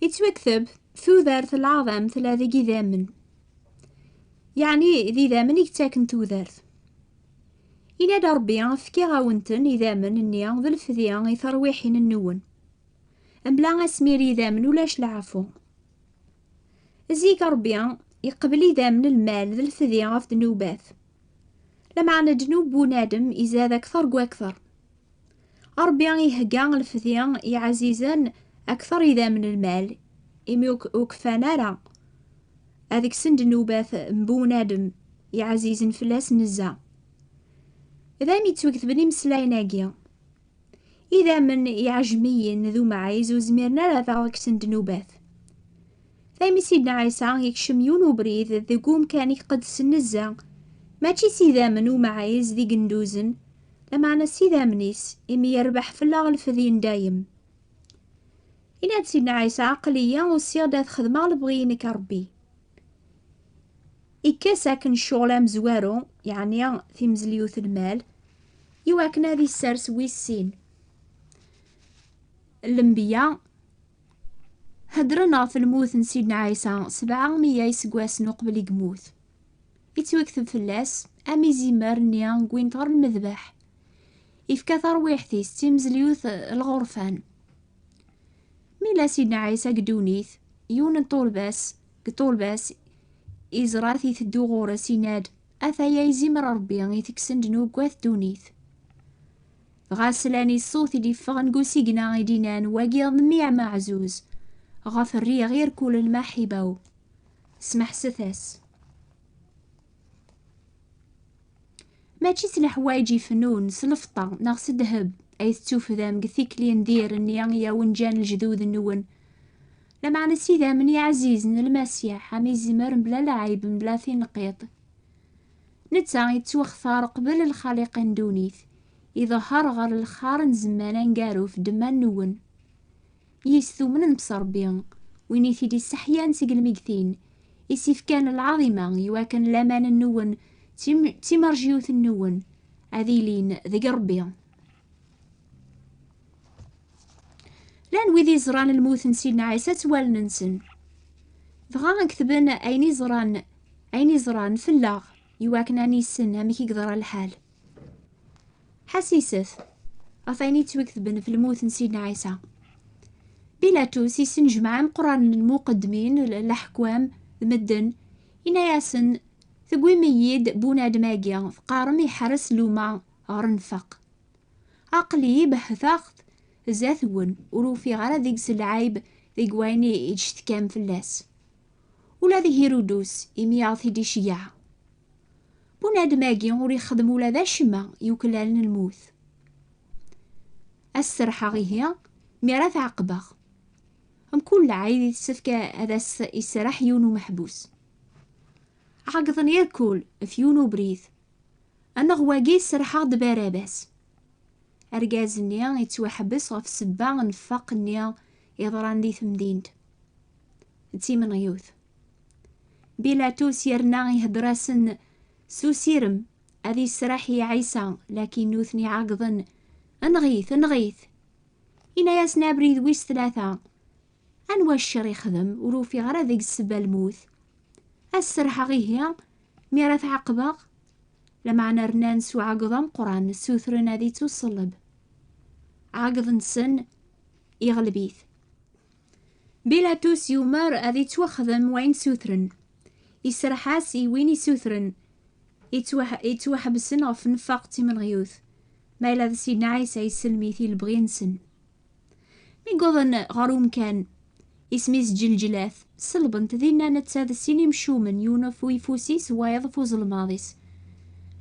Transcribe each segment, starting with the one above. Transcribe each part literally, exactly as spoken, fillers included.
Yettwakteb tudert n leɛḍam tella deg idammen. Yeɛni d idammen i yettaken tudert. Yenna-d Ṛebbi: "Fkiɣ-awen-ten idammen-nni d lefdi i terwiḥin-nwen. Mebla asmir idammen ulac leɛfu." Zik Ṛebbi iqbel idammen n lmal d lefdi ɣef ddnubat. Lameɛna ddnub n bunadem izad akteṛ deg wakteṛ. Ṛebbi ihegga lefdi i ɛzizen akteṛ idammen n lmal, imi ur k-, ur kfan ara ad kksen ddnubat n bunadem i ɛzizen fell-as nezzeh. Daymi ttwaketben imeslayen-agi. Idammen iɛejmiyen d umɛiz ur zmiren ara ad aɣ-kksen ddnubat. Daymi Sidna Ɛisa yekcem yiwen ubrid deg umkan iqedsen nezzeh, mačči s idammen umɛiz d igenduzen, lameɛna s idammen-is, imi yerbeḥ fell-aɣ lefdi n dayem. Yenna-d Sidna Ɛisa: "Aql-iyi usiɣ-d ad xedmeɣ lebɣi-inek a Ṛebbi." Ikkes akken ccɣel amezwaru, yeɛni timezliwt n lmal, iwakken ad issers wis sin. Lenbiya heddren ɣef lmut n Sidna Ɛisa sebɛa meyya iseggasen uqbel i yemmut. Ittwakteb fell-as am izimer-nni n win ɣer lmedbeḥ. Ifka tarwiḥt-is d timezliwt n lɣerfan. Mi yella Sidna Ɛisa deg ddunit, yiwen n ṭṭulba-s, deg ṭṭulba-s, iẓra-t iteddu ɣur-s, yenna-d: "Ataya izimer Ṛebbi itekksen ddnub n wat ddunit." Dɣa slan i ṣṣut i d-iffɣen deg usigna i d-innan: "Wagi d mmi ameɛzuz, ɣef rriɣ irkul lmaḥiba-w. Smeḥset-as." Mačči s leḥwayeǧ ifennun, s lfeṭṭa neɣ s ddheb ay tettufdam deg tikli n dir-nni i awen-ǧǧan lejdud-nwen, lameɛna s idammen iɛzizen n Lmasiḥ, am izimer mebla lɛib, mebla tinqiḍt. Netta yettwaxtar qbel lxaliqa n ddunit, iḍehher ɣer lxar n zzman aneggaru f ddemma-nwen. Yis tumnem s Ṛebbi, win i t-id-isseḥyan seg lmegtin, i s-ifkan lɛaḍima, iwakken laman-nwen d tim-, d timerjiyut-nwen ad ilin deg Ṛebbi. Llan wid iẓran lmut n Sidna Ɛisa s wallen-nsen. Dɣa ketben ayen iẓran, ayen iẓran fell-aɣ, iwakken ad nissen amek i yeḍra lḥal. Ḥassiset ɣef wayen yettwaketben f lmut n Sidna Ɛisa. Bilatus isnejmaɛ imeqqranen n lmuqeddmin, l-, leḥkwam, d medden, yenna-yasen: "Tewwim-iyi-d bunadem-agi, teqqarem iḥerres lluma ɣer nnfeq. Aql-iyi behhteɣ-t zdat-wen, ur ufiɣ ara deg-s lɛayb deg wayen i d-tcetkam fell-as. Ula d Hirudus, imi i aɣ-t-id-iceyyeɛ. Bunadem-agi ur ixeddem ula d acemma yuklalen lmut. Ad s-serḥeɣ ihi, mi ara t-ɛeqbeɣ." Mkul lɛid i tessefk ad as-iserreḥ yiwen umeḥbus. Ɛeggḍen irkul f yiwen ubrid. Anneɣ wagi serḥeɣ-d Barabas. Argaz-nni yettwaḥbes ɣef ssebba n nnfaq-nni yeḍran di temdint. D timenɣiwt. Bilatus yerna ihedder-asen s usirem ad yesraḥ i Ɛisa, lakin nutni ɛeggḍen: "Enɣ-it, enɣ-it!" Yenna-yasen abrid wis tlata: "Anwa ccer i xdem, ur ufiɣ ara deg ssebba lmut. Ad s-serḥeɣ ihi, mi ara t-ɛaqbeɣ?" Lameɛna rnan s uɛeggeḍ ameqqran, ssutren ad ittuṣelleb. Ɛeggeḍ-nsen iɣleb-it. Bilatus yumer ad ittwaxdem wayen sutren. Iserreḥ-as i win isutren, ittwaḥ-, ittwaḥebsen ɣef nnfaq d timenɣiwt, ma yella d Sidna Ɛisa yesselm-it i lebɣi-nsen. Mi wwḍen ɣer umkan isem-is Ǧelǧelat, ṣellben-t dinna netta d sin imcumen, yiwen ɣef uyeffus-is, wayeḍ ɣef uzelmaḍ-is.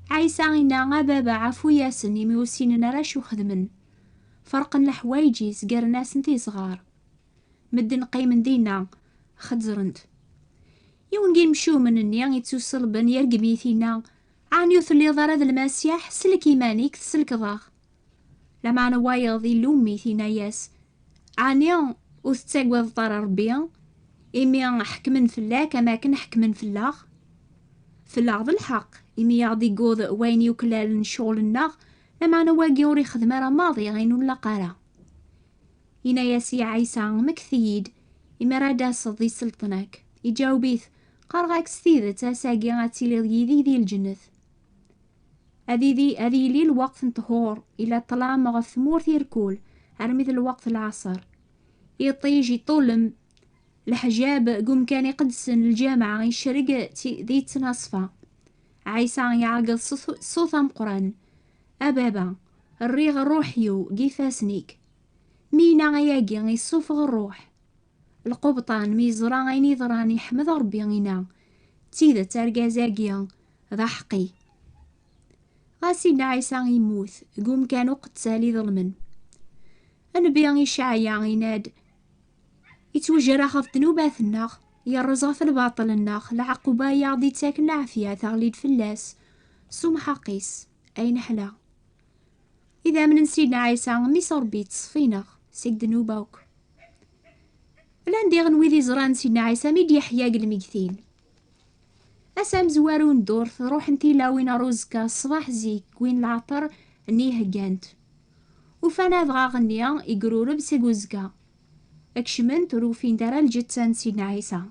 Ɛisa inna: "A Baba, ɛfu-yasen, imi ur ssinen ara acu xedmen." Ferqen leḥwayeǧ-is, gren-asen tisɣar. Medden qqimen dinna, xezzren-t. Yiwen n yimcumen-nni ittuṣellben yergem-it, inna: "Ɛni ur telliḍ ara d Lmasiḥ? Sellek iman-ik, tselkeḍ-aɣ." Lameɛna wayeḍ ilum-it, inna-yas: "Ɛni ur tettagadeḍ ara Ṛebbi, imi ḥekmen fell-ak am akken ḥekmen fell-aɣ? Fell-aɣ d lḥeqq, imi i aɣ-d-igguḍ wayen yuklalen ccɣel-nneɣ, lameɛna wagi ur ixeddem ara maḍi ayen ur nlaq ara." Inna-yas i Ɛisa: "Mmekti-yi-d, Imi ara d-taseḍ di sselṭna-k. Iǧaweb-it: Qqareɣ-ak s tidet, ass-agi ad tiliḍ yid-i di lǧennet. Ad yili, ad yili lweqt n ṭhur, ila ṭṭlam ɣef tmurt irkul, armi d lweqt n lɛaṣer. Iṭij iṭullem, leḥjab deg umkan iqedsen, lǧameɛ icreg ti-, di ttnaṣfa. Ɛisa iɛeggeḍ s ṣṣut ameqqran: A Baba, rriɣ ṛṛuḥ-iw deg ifassen-ik. Mi yenna ayagi, isuffeɣ ṛṛuḥ. Lqubṭan, mi yeẓra ayen yeḍran, iḥmed Ṛebbi, inna: D tidet, argaz-agi d aḥeqqi. Ɣas Sidna Ɛisa yemmut deg umkan uqettal iḍelmen. Nnbi Icɛaya yenna-d: Ittwejreḥ ɣef ddnubat-nneɣ, yerreẓ ɣef lbaṭel-nneɣ, leɛquba i aɣ-d-ittaken leɛfya teɣli-d fell-as s umḥaq-is, ay neḥla. Idammen n Sidna Ɛisa, Mmi-s n Ṛebbi, ttṣeffin-aɣ seg ddnub akk. Llan diɣen wid iẓran Sidna Ɛisa mi d-yeḥya deg lmegtin. Ass amezwaru n ddurt, ruḥen tilawin ɣer uẓekka ṣṣbeḥ zik, wwin leɛṭer-nni heggant. Ufan adɣaɣ-nni igrureb seg uẓekka. Kecment, ur ufint ara lǧetta n Sidna Ɛisa.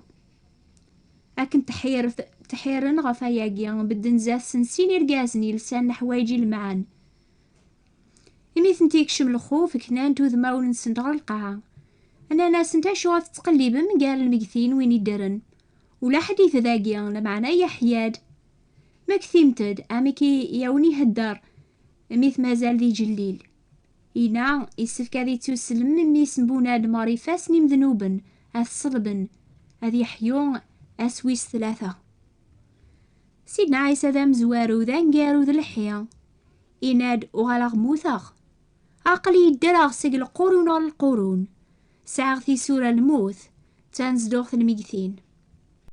Akken tḥir-, tḥiren ɣef ayagi, bedden zdat-sen sin irgazen yelsan leḥwayeǧ ilemɛen. Imi tent-ikcem lxuf, knant udmawen-nsent ɣer lqaɛa. Nnan-asent: Acu ad tettqellibem gar lmegtin win iddren? Ula ḥdit dagi, lameɛna yeḥya-d. Mmektimt-d amek i, i awen-ihedder mi t-mazal d iǧellil. Ina, issefk ad ittuslem mmi-s n bunadem ɣer ifassen imednuben, ad t-ṣelben, ad yeḥyu ass wis tlata. Sidna Ɛisa d amezwaru, d aneggaru, d lḥi. Ina-d: Uɣaleɣ mmuteɣ. Aql-i ddreɣ seg lqurun ɣer lqurun. Sɛiɣ tisura n lmut, d tanezduɣt n lmegtin.